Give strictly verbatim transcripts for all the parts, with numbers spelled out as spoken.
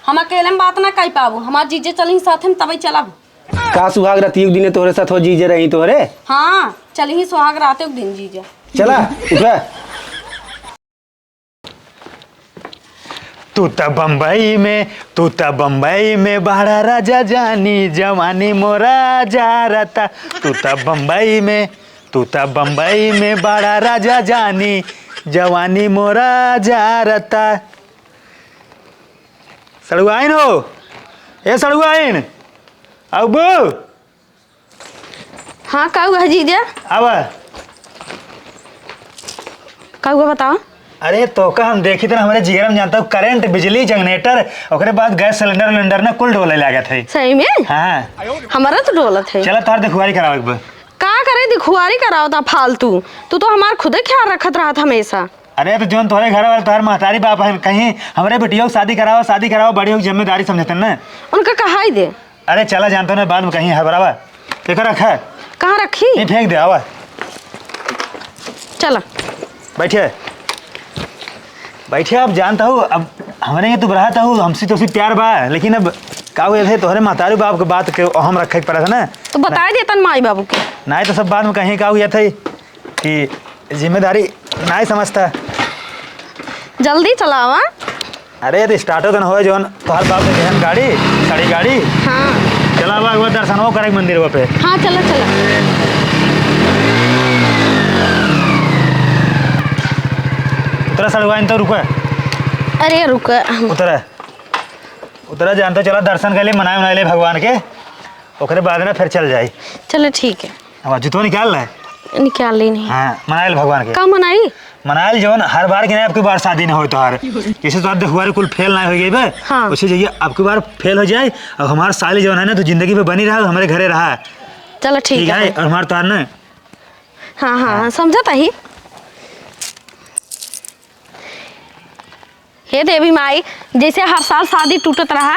हम अकेले में बात ना कइ पाबू, हमार जीजे चलही साथे में, तबे चलब। का सुहाग राती एक दिने तोहरे साथ हो, जीजे रही तोहरे? हाँ, चलही सुहाग राते एक दिन जीजे। चला, उठा। तू त बम्बई में, तू त बम्बई में बाड़ा राजा जानी, जवानी मोरा जारता। तू त बम्बई में, तू त बम्बई में बाड़ा राजा जानी, जवानी मोरा जारता। सड़ुआइन हो, ए सड़ुआइन, अबू। हाँ, का हुआ जीजा? आवा। का हुआ बताओ? अरे तोका हम देखी त ना, हमरे जिगरा में जानता हूँ, करंट, बिजली, जनरेटर, ओकरे बाद गैस सिलेंडर उलेंडर ना कुल डोले लागत है। सही में? हाँ। हमारा तो डोलत है। चला तोहार देखुआरी करावे के बा। का करे देखुआरी करावता फालतू? तू तो हमार खुदे ख्याल रखत रहत हमेशा। अरे तो जौन तोहरे घर वाले तोहार महतारी बाप है, कहीं हमरे बेटियों की शादी करावा, शादी करावा, बड़ी हो जिम्मेदारी समझतन ना। उनका कहाई दे। अरे चला, जानता ना, बाद में कहीं हबरावा। एकर रखा। कहाँ रखी? ये फेंक दे, आवा। चला। बैठे। बैठे, अब जानता हूँ, अब हमरे ये तू रहता हूँ, हमसे तो सिर्फ प्यार बा, लेकिन अब का हुआ थे, तोहरे महतारी बाप के बात के हम रखे के पड़ा था ना। तो बताए देतन माई बाबू के। नहीं तो सब बाद में कहीं का हुआ थे कि जिम्मेदारी नहीं समझता। जल्दी चलावा। अरे, तो स्टार्टो तो न होए, जौन तोहार बाप ने देहन गाड़ी, साड़ी गाड़ी। हाँ। चला, अब एक बार दर्शनवा करे मंदिरवा पे। हाँ, चला, चला। उतरा सड़ुआइन तो रुका। अरे, रुका। उतरा। उतरा, जान तो चला, दर्शन कर ले, मनाए उनाए ले भगवान के, ओकरे बाद ना फिर चल जाई। चलो, ठीक है। अब जूतवा निकाल ले। निकाल ली नहीं। हाँ, मनाइल भगवान के। का मनाई? मनाइल जौन हर बार के नहीं, आपकी बार शादी ना होई तोहार। जैसे तोहार देखुआरी कुल फेल ना हो गई बे, हाँ। वैसे जाइए, आपकी बार फेल हो जाए, और हमार साली जौन है ना, तो जिंदगी में बनी रहा, हमारे घरे रहा। चलो, ठीक ठीक है। है, और हमार तोहार ना। हाँ, हाँ, हाँ। समझत ही। हे देवी माई, जैसे हर साल शादी टूटत रहा,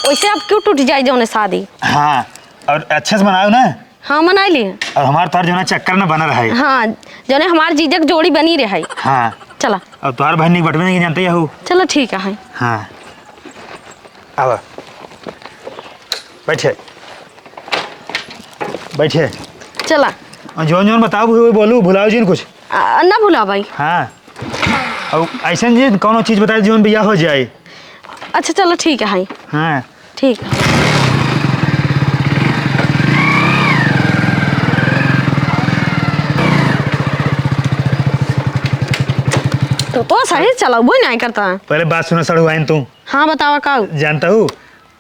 वैसे अब क्यों टूट जाए जौने शादी? हाँ, और अच्छे से मनाओ ना। हाँ, मनाई ली। और हमार तोहार जौना चक्कर न बना रहे। हाँ, जौने हमार जीजक जोड़ी बनी रहे। हाँ। चला। और तोहार बहन निक बटवे नहीं जानते यहू। चलो, ठीक है। हाँ। आवा। बैठे। बैठे। चला। और जौन जौन बताओ, वही बोलू, भुलाओ जिन कुछ। आ, ना भुला भाई। हाँ। और ऐसन जी कौनो चीज बताई, जौन बियाह हो जाए। अच्छा, चलो, ठीक है। हाँ। ठीक है। तो, तो सही चलाओ, वो नहीं करता। पहले बात सुना, सड़ुआइन तू। हाँ, बतावा का? जानता हूँ,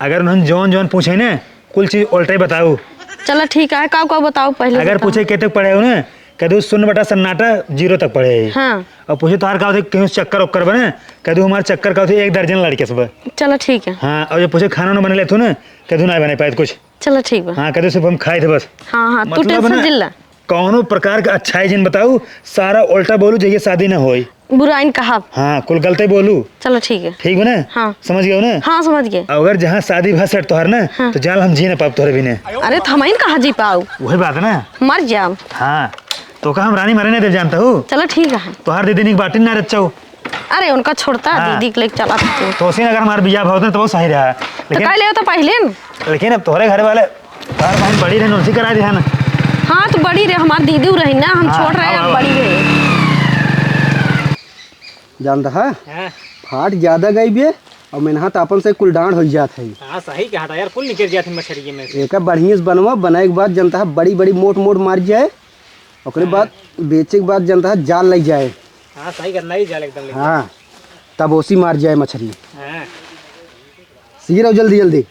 अगर उन्होंने जौन जौन पूछे ना, कुल चीज उल्टे बताऊ। चला ठीक है, काऊ काऊ बताओ पहले अगर बताओ। पूछे के तक पढ़े हो ना, कदू शून्य बटा सन्नाटा जीरो तक पढ़े है। हाँ। और पूछे तोहार का होते, कहीं चक्कर उक्कर बने, कदू हमार चक्कर का होते एक दर्जन लड़के सब। चला ठीक है। हाँ, और जो पूछे खाना ना बने लेते हो ना, कदू ना बने पाए कुछ। चला ठीक बा। हाँ, कदू सिर्फ हम खाए थे बस। हाँ, हाँ, तू मतलब tension ना, जिल्ला। कौनो प्रकार का अच्छाई जिन बताऊ, सारा उल्टा बोलू, जइए शादी ना होई। बुराइन कहब। हाँ, कुल गलते बोलू। चलो ठीक है। ठीक बा ना? हाँ। समझ गए ना? हाँ, समझ गए। अगर जहाँ शादी भा सेट तोहर ना, हाँ। तो जान हम जी ना पाब तोहरे बिने। अरे, तो हम कहाँ जी पाऊ? वही बात ना। मर जाब। हाँ, तो का हम रानी मरे नहीं देव जानता हूँ। चलो ठीक है। तोहार दीदी निक बाटिन ना रचाऊ। अरे, उनका छोड़ता, हाँ। दीदी के लेके चला तू। तो उसी अगर हमार बियाह होता तो बहुत सही रहा। तो लेकिन कह ले तो पहले न। लेकिन अब तोहरे घर वाले, तार बहन बड़ी रही, उनसे करा दिया ना। हाँ, तो बड़ी रहे, हमार दीदी रही ना, हम हाँ, छोट रहे, अब, अब अब। बड़ी रहे। जानता है? हाँ। फाट ज्यादा गई बे, और मेनहा तो अपन से कुल डांड हो जात है। हाँ, सही कहा था यार, कुल निकल जात है मछरिये में से। एका बढ़िया से बनवा, बनाए के बाद जानता है, बड़ी बड़ी मोट मोट मार जाए, ओकरे हाँ। बाद बेचे के बाद जानता है, जाल लग जाए। हाँ, सही करना ही जाल एकदम लग जाए। हाँ, तब ओसी मार जाए मछरी। हाँ। सीर आओ जल्दी जल्दी।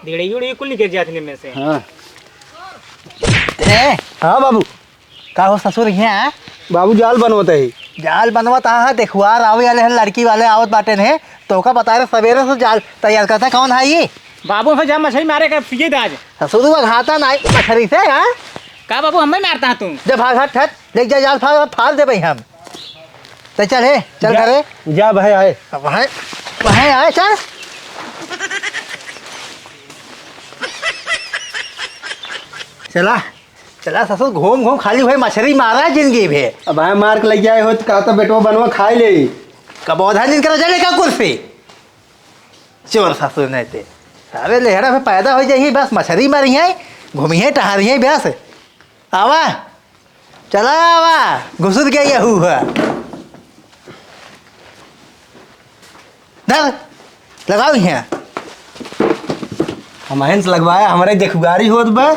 डेढ़ी उड़ी कुल निकल जात इनमें से। हाँ। ए, हाँ बाबू। का हो ससुर, यहाँ? बाबू जाल बनवत है। जाल बनवत, हाँ, हाँ, देखुआर आवे वाले हैं, लड़की वाले आवत बाटे ने, तो का बता रहे सवेरे से जाल तैयार करता, कौन है ये? बाबू, हम जा मछली मारे का सीधे आज। ससुर, वो घाटा ना मछली से, हाँ? का बाबू, हमें मारता है तू? जब भाग हट, हट, देख जा जाल फाड़, फाड़ दे भाई हम। तो चल हे, चल जा, घरे। जा भाई आए। अब भाई, भाई आए, चल। चला, चला ससुर, घूम घूम खाली हुए मछरी मारा जिंदगी भे। अब आए मार के लग जाए हो तो कहता बेटवा बनवा खाई ले। कबौधा जिन करा चले का कुर्सी। चोर ससुर नहीं ते। सारे लेहड़ा पे पैदा हो जाइए, बस मछरी मारी है, घूमी है, टहरी है, बस। आवा, चला आवा, घुसुर के यहू है। धर, लगाओ यहाँ। हम हंस लगवाया, हमारे देखुगारी होत बा।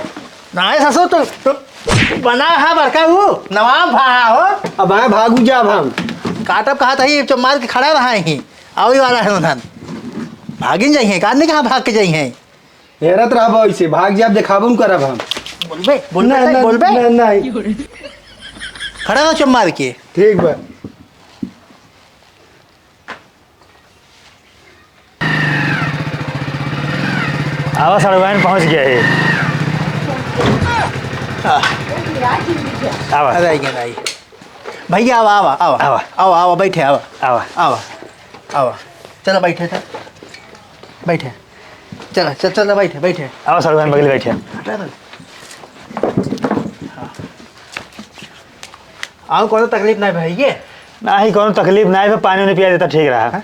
नाय ससुर, तू, तू बना है बड़का हूँ, नवाब भा हो। अब आए भागू जाब हम। काटब कहा था, ये चो मार के खड़ा रहा ही। आवे वाला है उन्हन। भागिन जाई हैं, काट नहीं कहाँ भाग के जाई हैं। हेरत रहबो ऐसे, भाग जाब, देखाबो न करब हम। बोलबे, बोलबे, नहीं, नहीं, बोलबे। नहीं, नहीं। खड़ा रहो चुप मार के। ठीक बा। आवा, सड़वाइन पहुँच गया है। आवा। अरे, आइए ना, आइए। भैया, आवा, आवा, आवा। आवा। आवा, आवा, बैठे, आवा। आवा। आवा, आवा। चलो, बैठे, चल। बैठे। चलो, चल, चल, बैठे, बैठे। आवा, सड़वाइन बगल बैठे। हटा दो। हाँ। आओ, कोनो तकलीफ नहीं भाई, ये? नहीं, कोनो तकलीफ नहीं, पानी उनी पिया देता, ठीक रहा। हाँ?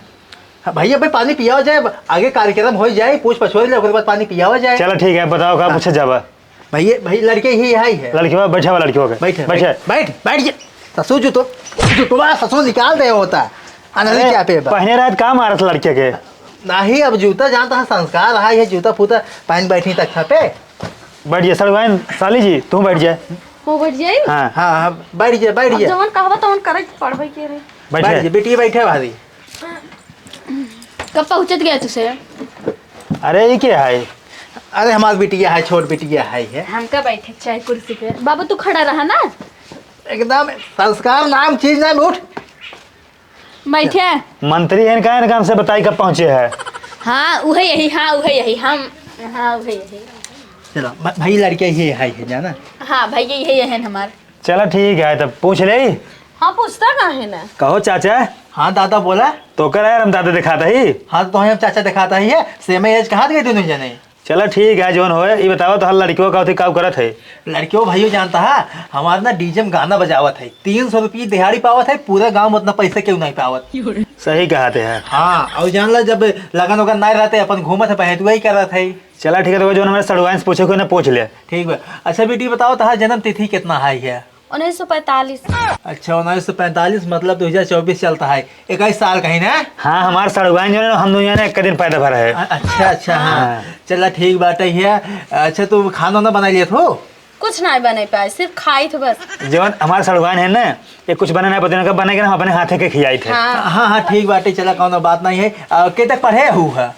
हाँ, भैया, भाई, पानी पियावा जाए, आगे कार्यक्रम हो जाए, पूछ पछोर ले, ओकरे बाद पानी पियावा जाए। चलो, ठीक है, बताओ, का हाँ। पूछे जाबा? भैया, भाई, लड़के ही यहाँ ही है। लड़के बा, बैठे बा लड़के हो गए। बैठे, बैठे। बैठ, बैठ, बैठ जा। ससुर जूतो, जूतवा ससुर निकाल दे होता। अनरी अरे, क्या पे बा? पहने रहत का मारत लड़के के? नहीं, अब जूता जानता है, संस्कार रहा है, जूता फूता पहन बैठी तक था पे। बैठ जा, सड़वाइन, साली जी, तू बैठ जा। हो बैठ जाई? हाँ। हाँ, हाँ, बैठ जा, बैठ अब जा। जवन कहबा तवन करे के पड़बे के रे। बैठ बैठ जा। जा, बेटी बैठे भाभी। कब पहुँचत गया तुसे? अरे, ये क्या है? अरे, हमार बिटिया है, छोट बिटिया है, है। हमका बैठे के चाही कुर्सी पे। बाबू, तू खड़ा रहा ना। एकदम संस्कार नाम चीज ना, उठ। बैठे। मंत्री हैं का, इनका हमसे बताई कब पहुँचे है। हाँ, उहे यही, हाँ, उहे यही, हम, हाँ, उहे यही। चलो, भ-, भाई, लड़के ये है, है, जाना? हाँ, भाई, ये, ये, ये है हमार। चला ठीक है, तब पूछ ले। हाँ, पूछता का है ना? कहो चाचा। हाँ दादा, बोला। तो कर यार, हम दादा दिखाता ही। हाँ, तो हम चाचा दिखाता ही है। सेम एज कहाँ गए दोनों जने? चला ठीक है, जोन होए। ये बताओ, तो हर लड़कियों का होती, का करत है? लड़कियों भाइयों जानता है, हमारे ना डीजे में गाना बजावत है, तीन सौ रुपये दिहाड़ी पावत है, पूरा गाँव में उतना पैसा क्यों नहीं पावत। सही कहा थे यार। हाँ, और जान ला, जब लगन वगन नहीं रहते, अपन घूमत है, बहेतुआ ही करत है। चला ठीक है, तो जो हमारे सड़ुआइन से पूछे को ना पूछ ले। ठीक बा। अच्छा बेटी बताओ, तहार जन्म तिथि कितना हाई है? उन्नीस सौ पैंतालीस। अच्छा, उन्नीस सौ पैंतालीस मतलब दो हज़ार चउबीस चलता है, इक्कीस साल कहीं ना? हाँ, हमार सड़ुआइन जो है ना, हम दुनिया में एक दिन पैदा भरा है। अ-, अच्छा, अच्छा, हाँ। हाँ। चला ठीक बात है। अच्छा, तू खाना वाना बना लिया थो? कुछ नहीं बने पाए, सिर्फ खाई थो बस। जवन हमार सड़ुआइन है ना, ये कुछ बने नहीं पता, इनका बने के ना हम अपने हाथे के खियाई थे। हाँ। हाँ, हाँ, ठीक बात है, चला कौनो बात नहीं है। अ, के तक पढ़े हु है?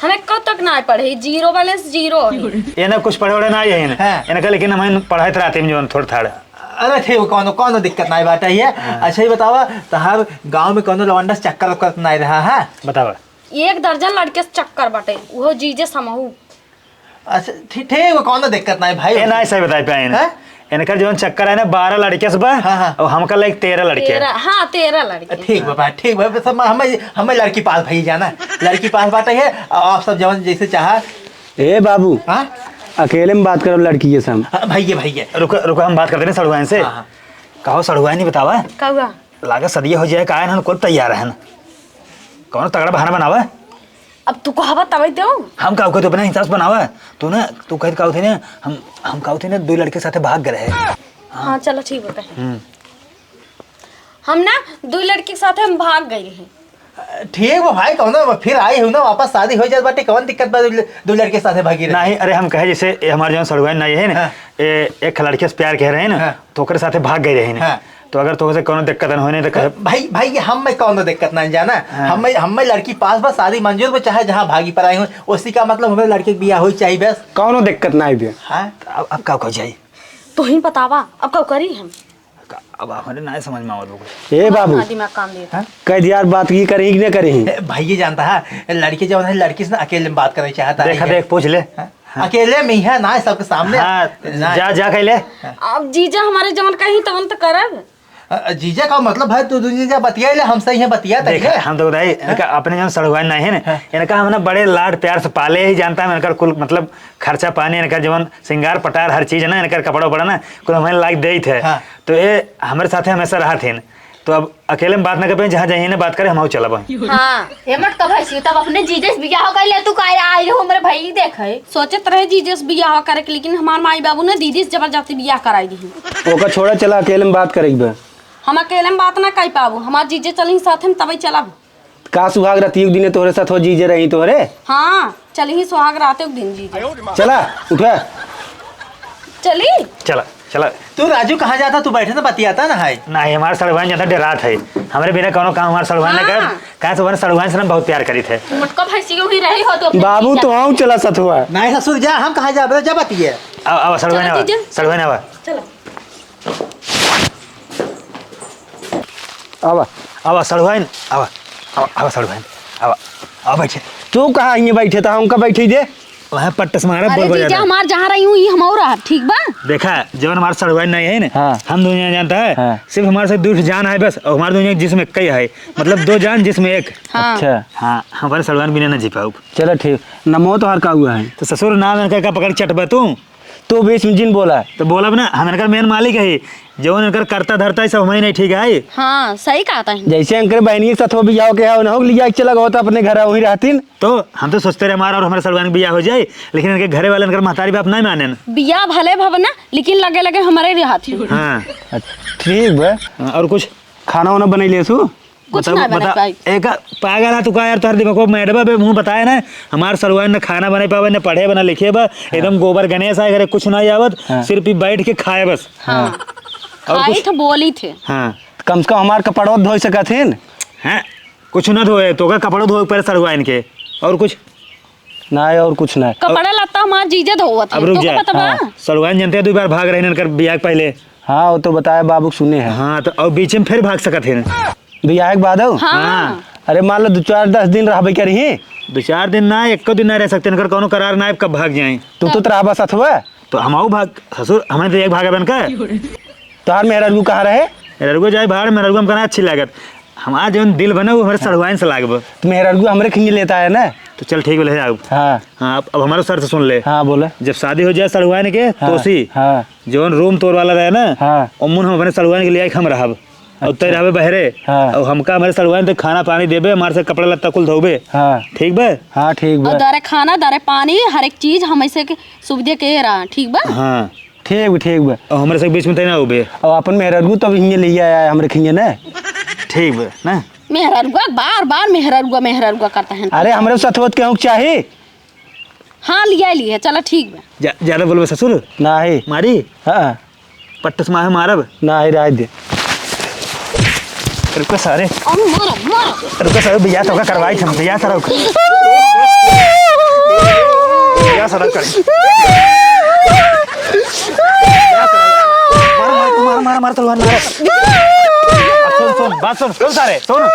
हमें कब तक ना पढ़े, zero balance zero है। ये ना कुछ पढ़े वढ़े ना है इन्हें। हाँ। इनका लेकिन हम पढ़ाई रहते हैं जो थोड़ा थाड़ा। अरे ठीक, कौनो, कौनो दिक्कत ना बात है ये। हाँ। अच्छा ये बतावा, तहार गाँव में कौनो लवंडा से चक्कर वक्कर तो नहीं रहा है? बतावा। एक दर्जन लड़के से चक्कर बाटे, उहो जीजे समहू। अच्छा, ठीक, ठीक, कौनो दिक्कत नहीं भाई। ए, नहीं सही बताई पाइन। हैं? इनकर जवन चक्कर है ना, बारह लड़के से बा, हाँ, हाँ। और हमका लाइक तेरह लड़के। तेरह, हाँ, तेरह लड़के। ठीक बा भाई, ठीक बा, बस हम, हमें, हमें लड़की पास भाई जाना, लड़की पास बात है, और आप सब जवन जैसे चाहा। ए बाबू, हाँ? अकेले में बात करो लड़की के संग। हाँ, भैया, भैया। रुको, रुको, हम बात करते हैं सड़ुआइन से। हाँ, हाँ। कहो सड़ुआइन, नहीं बतावा। का हुआ? लागे सदिया हो जाए, का है ना, कुल तैयार है ना। कौन तगड़ा बहाना बनावा? अब तू कहबा तबे देऊ। हम का कहते अपने हिसाब से बनावा। तू ना, तू कहत का होते ना, हम, हम का होते ना, दो लड़के साथे भाग गए रहे। हाँ, चलो ठीक बा, कहे। हम्म। हम ना दो लड़के के साथे हम भाग गए रहे। ठीक बा भाई, कौनो फिर आई हूँ ना, वापस शादी हो जात बाटे, कौन दिक्कत बा दो ल-, दो लड़के साथे भागी रहे? नहीं, अरे हम कहे जैसे ये हमारे जौन सड़ुआइन नहीं है ना, हाँ। ए, एक लड़के से प्यार कह रहे हैं ना, हाँ। तो ओकरे साथे भाग गए रहे हैं। हाँ। तो अगर तोहसे कौनो दिक्कत न होने तो कहे। भाई, भाई, हम में कौनो दिक्कत नहीं जाना। हाँ। हम में, हम में लड़की पास बा, शादी मंजूर बा, चाहे जहाँ भागी पर आई हूँ, उसी का मतलब हमें लड़के के बियाह होई चाहिए बस। कौनो दिक्कत नहीं बे। हाँ। तो अब, अब का कहो जाई? तू ही बतावा, अब का करी हम? का, अब हमारे ना समझ में आवत बा कुछ। ए बाबू, हाँ, दिमाग काम देता। हाँ? कह दिया यार, बात की करी कि नहीं करी? ए, भाई ये जानता है, लड़की जवन है, लड़की से ना अकेले में बात करे चाहता है देखा, ये। देख, पूछ ले। हाँ? हाँ। अकेले में ही है ना, सबके सामने। हाँ, ना। जा, जा, कह ले। हाँ। अब जीजा हमारे जवन कही तवन तो करब। अ, अ, जीजा का मतलब है, तू दुनिया जा बतिया ले, हमसे ही बतिया तक देख, ले। हम तो बताई, हाँ? इनका अपने जौन सड़ुआइन नहीं है ना, हाँ। इनका हम ना बड़े लाड प्यार से पाले ही जानता है, इनका कुल मतलब खर्चा पानी, इनका जवन सिंगार पटार हर चीज है ना, इनका कपड़ा उपड़ा ना, कुल हमें लाइक देइत है। हाँ। तो ये हमारे साथे हमेशा रहत हैं। तो अब अकेले में बात ना कर पाए, जहाँ जाइए ना बात करे, हम चलब। हाँ। हे मटका भैंसी, तब अपने जीजे से बियाह कर ले, तू काहे आई रहो हमरे भाई देखे? सोचत रहे जीजे से बियाह करे के, लेकिन हमार माई बाबू ने दीदी से जबरदस्ती बियाह कराई दी। ओका छोड़ा, चला अकेले में बात करे के बा। हम अकेले में बात ना कर पाबू, हमार जीजे चली साथ में, तबे चलब। का सुहाग राती एक दिने तोहरे साथ हो, जीजे रही तोहरे? हाँ, चली ही सुहाग रात एक दिन जीजे। चला, उठा। चली। चला, चला। तू राजू कहाँ जाता? तू बैठे तो बतियाता ना है। नाही, हमार सड़ुआइन ज्यादा डेरात है। हमरे बिना कौनो काम हमार सड़ुआइन ना कर। हाँ। कहाँ से हमारे सड़ुआइन से ना बहुत प्यार करी थे। मुटका भैंसी के हुई रही हो तो अपने बाबू, जीजा। तो आऊँ चला सथुआ। नाही ससुर जा, हम कहाँ जाबे, जा बतिया। अब, अब सड़ुआइन चला आवा, जीजा। सड़ुआइन आवा। चला। आवा। आवा, सड़ुआइन, आवा। आवा, आवा, सड़ुआइन, आवा। आवा, बैठे। तू कहाँ हियाँ बैठे था? हमका बैठे दे। वहाँ पट्टस मारा, अरे बोल बजा जीजा, दे। हमार जहाँ रही हूँ, ये हम और आप, ठीक बा? देखा, जवन हमार सड़ुआइन नहीं है ना, हाँ। हम दुनिया जानता है, हाँ। सिर्फ हमारे से दुष्ट जान है बस, और हमार दुनिया जिसम एक ही है, मतलब दो जान जिसम एक। हाँ। अच्छा। हाँ, हमारे सड़ुआइन बिना ना जी पाउब। चलो ठीक, नमो तोहार का हुआ है? तो ससुर नाम इनका का पकड़ चटबा तू? तू बीच में जिन बोला। तो बोलब ना, हम इनकर मेन मालिक है, जवन इनकर करता धरता है, सब हमारी नहीं ठीक है। हाँ, सही कहता है। जैसे इनकर बहनी के साथ हो बियाह के है, उन्हों के लिया के चला गया था अपने घर, वहीं रहतीन। तो हम तो सोचते रहे हमारा और हमारे सड़ुआइन के बियाह हो जाए, लेकिन इनके घरे वाले इनकर महतारी बाप नहीं माने न। बियाह भले भव ना, लेकिन लगे लगे हमारे रहत ही। हाँ। अच्छा, ठीक बा। हाँ, और कुछ? खाना वाना बनाई लेसु? कुछ बताओ, ना बना बताओ। पाई। एक पागल है तू का यार, तोहर दिमाग को मैडबा बे मुंह बताए ना, हमार सड़ुआइन न खाना बनाई पावे, न पढ़े बा, न लिखे बा, हाँ। एकदम गोबर गणेश आए घरे, कुछ ना आवत, हाँ। सिर्फ ही बैठ के खाए बस। हाँ। और खाई कुछ? थे, बोली थे। हाँ। कम से कम हमार कपड़वा धोई सकत हिन। हाँ, कुछ ना धोए, तो का कपड़ो धोए पर सड़ुआइन के। और कुछ? ना, और कुछ ना। कपड़ा लत्ता हमार जीजे धोवत अब है, रुक तोके जा। पता बा? हाँ। सड़ुआइन जनते हैं, दो बार भाग रहे हैं इनकर बियाह के पहले। हाँ, वो तो बताया बाबू सुने हैं। हाँ, तो अब बीच में फिर भाग सकत हैं। बियाह के बाद हो? हाँ। हाँ। अरे मान लो दो चार दस दिन रहबे करी। दो चार दिन ना, एको दिन ना रह सकते, इनकर कौनो करार ना है, कब भाग जाए। तू तो तब। रहबा साथ हुआ। तो हम आऊ भाग, ससुर, हमें तो एक भाग बन का। तोहार मेहरारू कहाँ रहे? मेहरारू जाए बाहर, मेहरारू हमका ना अच्छी लागत। हमार जौन दिल बने, वो हमारे सड़ुआइन से लागब। तो मेहरारू हमरे खिंगे लेता है ना? तो चल ठीक बा, ले आऊ। हाँ। हाँ, अब, अब हमारो शर्त सुन ले। हाँ, बोले। जब शादी हो जाए सड़ुआइन के, हाँ, तोसी, हाँ। जौन रूम तोर वाला रहे ना, हाँ। ओमुन हम अपने सड़ुआइन के लिए आइक हम रहब। और अच्छा। तय रहबे बहरे। हाँ। और हमका हमारे सड़ुआइन ते खाना पानी देबे, हमारे से कपड़ा लत्ता कुल धोबे। हाँ। ठीक बा? हाँ, ठीक बा। और दरे खाना, दरे पानी, हर एक चीज हम ऐसे के सुविधे के रहा, ठीक बा? हाँ। ठीक बा, ठीक बा। और हमरे से बीच में तय ना होबे। और अपन मेहरारू तो अभी हियाँ ले आया है हमरे खिंगे ना। ठीक बा, ना? मेहरारुआ, बार बार मेहरारुआ, मेहरारुआ करता है। अरे, हमरे साथ होत के होक चाही। हाँ, लिया लिए, चला ठीक बा। जा-, ज्यादा बोलबे ससुर? नाही। मारी? हाँ। पट्टस माहे मारब? नाही, राय दे। रुको सारे। अरे मारो, मारो। रुको सारे, बियाह तो का करवाई हम, बियाह सारा। बियाह सारा कर। मार, मार, मार, मार, मार, तलवार मार। अब सुन, सुन, बात सुन, सुन सारे, सुन,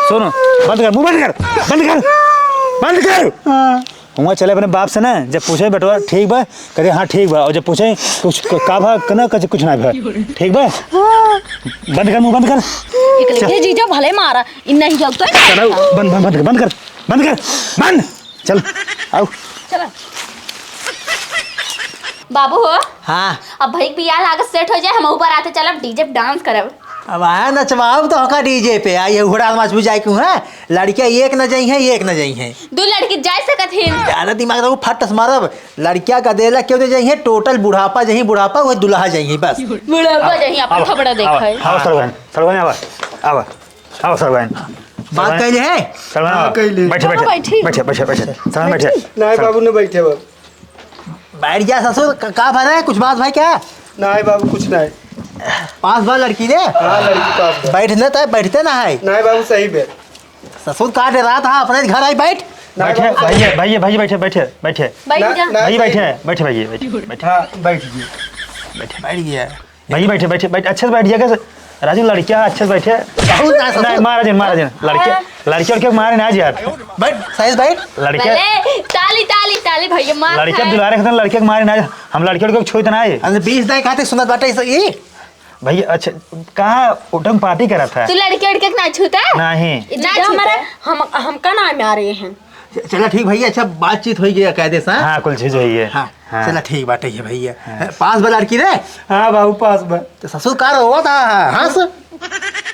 सुन, बंद कर, मुंह बंद कर, बंद कर, बंद कर। हुआ चले अपने बाप से ना, जब पूछे बेटवा ठीक बा, कहे हाँ ठीक बा, और जब पूछे कुछ क-, का भा, कहना कुछ, कुछ ना भा, ठीक बा, बंद कर, मुंह बंद कर। ये जीजा भले मारा, इन नहीं जाऊ तो चलो, बंद, बंद, बंद कर, बंद कर, बंद कर, बंद। चल, आओ। चला। बाबू हो। हाँ। अब भाई के बियाह लागत सेट हो जाए, हम ऊपर आते चलब, डीजे पे डांस करब। अब आया नचवाओ तो होका डीजे पे, आई है उहड़ा नाच बुझाई क्यों है? लड़कियां एक न जाई हैं, एक न जाई हैं। दो लड़की जा सकत हैं। ज्यादा दिमाग रखो, फट से मारब। लड़कियां का देला क्यों दे जाई हैं? टोटल बुढ़ापा जाई, बुढ़ापा, वही दुल्हा जाई हैं, बस। बुढ़ापा जाई, अपन अब, खपड़ा अब, देखा है। अब सरवन, सरवन, अब, अब। आओ, सरवाइन। बात सरवाइन। कैले है? सरवाइन, हाँ, आओ। कैले। बैठे, हाँ, बैठे, बैठी। बैठे, बैठे, बैठे। सरवाइन, बैठे। नहीं, सर- बाबू ने बैठे बा। बैठ जा ससुर, क-, का भर है? कुछ बात भाई क्या? नहीं बाबू, कुछ नहीं। पास बा लड़की रे? हाँ, लड़की पास बा। बैठ न, तय बैठते ना है। नहीं बाबू, सही बे। ससुर का डरा था, अपने घर आई बैठ। नहीं बैठे, बाबू, सही भैया, बे। भैया, भैया, बैठे, बैठे। बैठ ना, जा। ना, भैया, सही बैठे, बे। बैठे, भैया, बैठे, बैठे। हाँ, बैठ गया। बैठे। हाँ, बैठ गया। भैया बैठे, बैठे, बैठे, अच्छे से बैठ जा, राजू, लड़किया अच्छे से बैठे। बहुत ना ससुर। नहीं, मारा जिन, मारा जिन, लड़के, हाँ। लड़के उड़के मारे ना आज यार। बैठ, सही से बैठ। लड़के पहले ताली, ताली, ताली, भैया, मार लड़के खाए। दुलारे खतन, लड़के के मारे ना आज। हम लड़के उड़के छुइत ना आए। अरे, बीस दाई खाते सुनत बाटे, इस, ई? भैया, अच्छा, कहाँ उठम पार्टी करत है? तू लड़के उड़के के ना छूता? नहीं। इतना जीजा छूता हमारा, है? हम, हमका ना मारे हैं। च-, चला ठीक भैया, अच्छा बातचीत होई गया कायदे से, हाँ? हाँ, कुल चीज होई है। हाँ, हाँ। चला ठीक बाटे ये भैया। हाँ। पास बा लड़की रे? हाँ बाबू, पास बा। तो ससुर का रोवा था, हंस।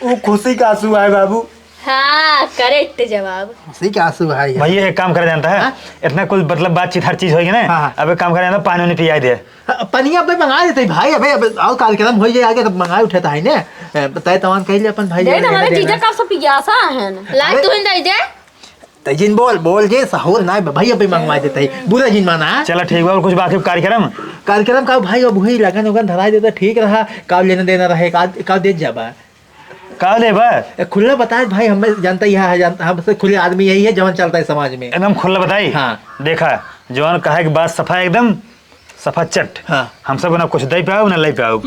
वो खुशी का आंसू है बाबू। हाँ, correct जवाब। खुशी का आंसू है यार। भैया, एक काम करा जानता है? हाँ? इतना कुल, मतलब, बातचीत हर चीज होगी ना, हाँ, हाँ। अब एक काम करा जानता, पानी उनी पियाई दे। हाँ, पनिया अबे मंगा देते भाई, अबे, अबे, और कार्यक्रम हो जाए आगे, तब मंगा उठाता है ने। ए, तय तमान कह ले अपन भाई, दे दे, हमारे जीजा का सब पियासा है ना। ला, अरे, तू ही दे दे। तै जिन बोल, बोल जे, सहूर ना, भैया भी मंगवा देते हैं। बुरा जिन माना। चला ठीक बा, और कुछ बाकी कार्यक्रम? कार्यक्रम का भाई, अब वही लगन उगन धराई देता, ठीक रहा, का लेना देना रहे, का, का देत जाबा? का लेबा? ए, खुला बताए भाई, हमें जानता ही है, जानता, हमसे खुले आदमी यही है, जवन चलता है समाज में। एकदम खुला बताई? हाँ। देखा, जवन कहे के बात सफा एकदम, सफा चट। हाँ। हम सब ना कुछ दे पाओ, ना ले पाओ।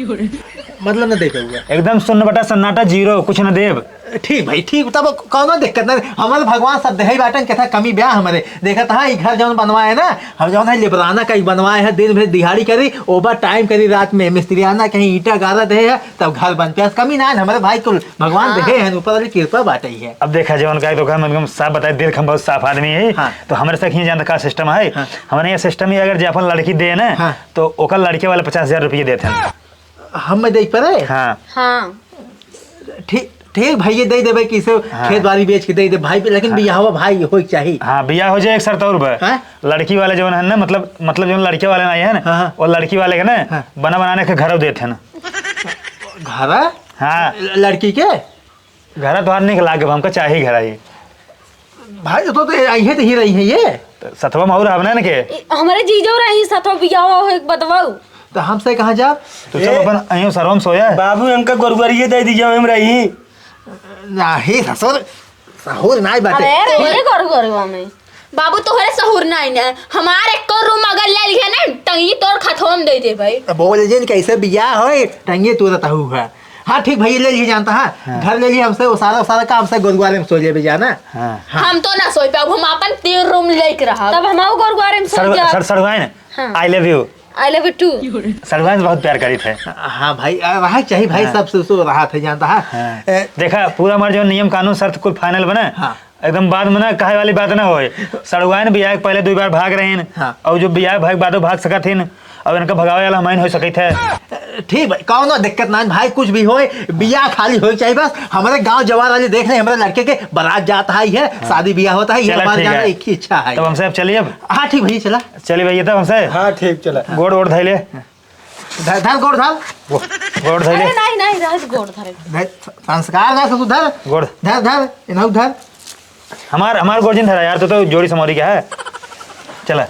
मतलब ना दे पाओ। एकदम सुन्न बटा सन्नाटा, जीरो, कुछ ना देब। ठीक भाई, ठीक, तब कौनो दिक्कत ना। हमारे भगवान सब देहे बाटन, केथा कमी ब्या हमारे। देखत हा, ई घर जौन बनवाए है ना, हम जौन है लिबराना का ई बनवाए है, दिन भर दिहाड़ी करी, ओवर टाइम करी, रात में मिस्त्रियाना कहीं ईंटा गारा दे है, तब घर बन प्यास कमी ना है, हमारे भाई कुल भगवान हाँ। देहे हैं, ऊपर वाली कृपा बाटे ही है। अब देखा, जवन का तो हम एकदम साफ बताए, दिल हम बहुत साफ आदमी है, हाँ। तो हमारे साथ ही जानता का सिस्टम है। हाँ। हमारे यहाँ सिस्टम ही, अगर जे अपन लड़की दे ना, हाँ। तो ओकर लड़के वाले पचास हजार रुपये देते हैं। हम में दे पड़े? हाँ। हाँ। ठीक, ठीक भाई, ये दे देबे कि इसे हाँ। खेत बाड़ी बेच के दे दे भाई, लेकिन हाँ। बियाहवा भाई होई के चाही। हाँ, बियाह हो जाए, एक शर्त और बा। हाँ? लड़की वाले जवन है ना, मतलब, मतलब जवन लड़के वाले ना आए हैं ना, हाँ, हाँ। वो लड़की वाले के ना हाँ। बना बनाने के घर देते हैं ना। घर? हाँ। ल-, लड़की के? घर तोहार निक लागे, हमका चाही घर आई। भाई, तो, तो आई है, तो ही रही है ये। तो सथवा में और रहब ना इनके? ए, हमारे जीजो रही सथवा बियाह हो एक बतवाऊ। तो हमसे कहाँ जाब? तो चल ए, अपन अइयो सरवा में सोया। बाबू, इनका गोरुआरिये दे दीजिए, हम रही। नाही, ससुर, सहूर नाही बाटे। अरे, अरे, ये गोरुआरिया में। बाबू, तोहरे सहूर नाही ना। हमार एको रूम अगर ले लिहे ना, टंगी तोर खतम दे दे भाई। अब बोल जिन कैसे बियाह होए, टंगी तोरत हऊ है। हाँ, ठीक भैया, ले लीजिए, जानता है? हाँ। घर ले लिए हमसे, वो सारा, सारा काम से गोरुआरे में सो लेबे जाना। हाँ। हाँ। हम तो ना सोई पाउब, हम अपन तीन रूम लेके रहब। तब हम आओ गोरुआरे में सो सर-, जाब। सर-, सड़वाइन, हाँ। I love you। I love you too। सड़वाइन बहुत प्यार करीत है। हाँ भाई, आ, रहा चाहिए भाई, हाँ। सब सो, सो रहा था, जानता है? हाँ। ए, देखा, पूरा हमार जो नियम कानून शर्त कुल final बना, हाँ। एकदम बाद में ना कहे वाली बात ना होए। सड़ुआइन बियाह के पहले दुई बार भाग रहीन, हाँ। और जो बियाह भाग बादो भाग सकत हिन, और इनका भगावे वाला हमाइन हो सकित है। ठीक भाई, कौनो दिक्कत ना भाई, कुछ भी होए, बियाह खाली होए चाहिए बस। हमारे गांव जवार वाले देख रहे, हमारे लड़के के बारात जाता है, ये हाँ। शादी बियाह होता है, ये चला हमारे ठीक जाना है। एक ही इच्छा है। तब हमसे अब चलिए अब। हाँ ठीक भैया, चला। चलिए भैया, तब हमसे। हाँ ठीक, चला। गोड़ वोड़ धैले। धर, धर, गोड़ धर। गो-, गोड़ धर ले। अरे, नहीं, नहीं, रह दे, गोड़ धरे। धर, संस्कार ना, ससुर, धर। गोड़। धर, धर, इन्हू धर। हमार, हमार गोड़ जिन धरा यार, तो, तो जोड़ी समोरी का है। चला।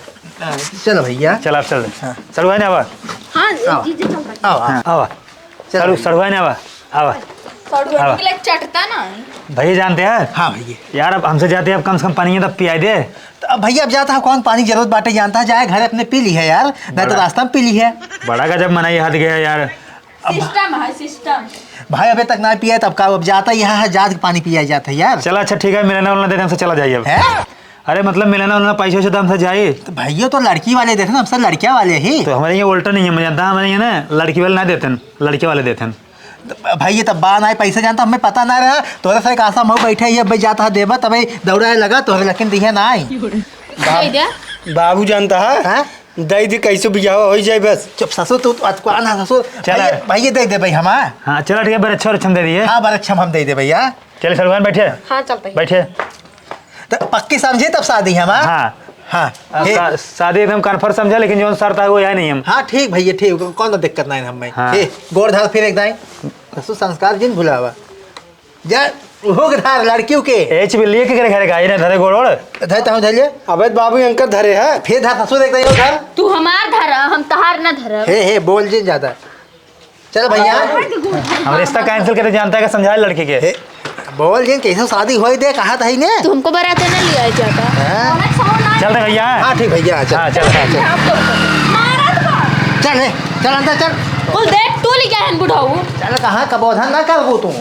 चलो भैया। चल, आप चल। हाँ। सड़ुआइन आवा। हाँ, आओ। जी, जी, चल रहा है। आओ, आओ। हाँ, आवा। चलो सड़ु-, भैया। सड़ुआइन आवा। आवा। सड़ुआइन आवा। के लिए चटता ना है। भैया जानते हैं? हाँ भैया। यार, अब हमसे जाते हैं, अब कम से कम पानी तो पियाई दे। तो अब भैया, अब जाता है, कौन पानी जरूरत बाटे, जानता है, जाए घर अपने पी ली है यार, नहीं तो बड़ा रास्ता में पी ली है। बड़ा गजब मनई हद गया यार। अब सिस्टम है, सिस्टम। भाई अबे तक ना पिया, तब का, अब जाता ही है, जात के पानी पिया जाता है यार। चला, अच्छा, ठीक है, मिलना उलना देते, हमसे चला जाइए अब। हैं? अरे, मतलब, मिलना उलना, पैसे वैसे तो हमसे जाए। तो भैया, तो लड़की वाले देते ना, हमसे लड़किया वाले ही। तो हमारे यहाँ उल्टा नहीं है, मैं जानता, हमारे यहाँ ना लड़की वाले ना देते हैं, लड़के वाले देते हैं। भाई, ये तब बा ना पैसा जानता, हमें पता ना रहा। तोरे से एक आशा में बैठे, ये भाई जाता है देबा, तबे दौड़ा लगा, तोरे लेकिन दिहे ना आई। दे दे। बाबू जानता है? हाँ? दे दे, कैसे बियाह हो जाए बस। चुप ससुर, तू, तू अतकुआ ना ससुर। चला। भाई, ये, भाई, ये दे दे भाई हम, हाँ। हाँ, चला ठीक है, बरच्छा वरच्छा हम दे दिए। हाँ, बरच्छा हम दे दे भैया। चले सलमान, बैठे। हाँ, चलते हैं। बैठे। तो पक्की समझे तब शादी हम, हाँ? हाँ। हाँ, अब हे। शा-, शादी एकदम कन्फर्म समझा, लेकिन जौन शर्त है वो है नहीं हम। हाँ, ठीक भैया, ठीक, कौनो दिक्कत नहीं हमें। हाँ। हे, गोड़ धर फिर एक दाई। ससुर संस्कार जिन भुलावा। जा, हुक धार लड़कियों के। एच भी लिए के करे घरे का, ये ना धरे गोड़ ओड़। धर, तहु धर ले। अबे बाबू, इनका धरे है। फिर धर, ससुर देख रही हो धर। तू हमार धर, हम तहार ना धरब। हे, हे, बोल जिन ज्यादा। चल भैया। हम रिश्ता cancel करे जानता है, का समझाए लड़की के। हे, बोल जिन, कैसे शादी होई दे, कहा था ही ने। तू हमको बारात ना लिया जाता। हाँ? चल रहे भैया। हाँ, ठीक भैया, चल। हाँ, चल, चल, चल। मारत बा। चल, हे, चल अंदर चल। कुल देख तू लिया है बुढ़ऊ। चल, कहाँ का बोधा ना कर वो तू।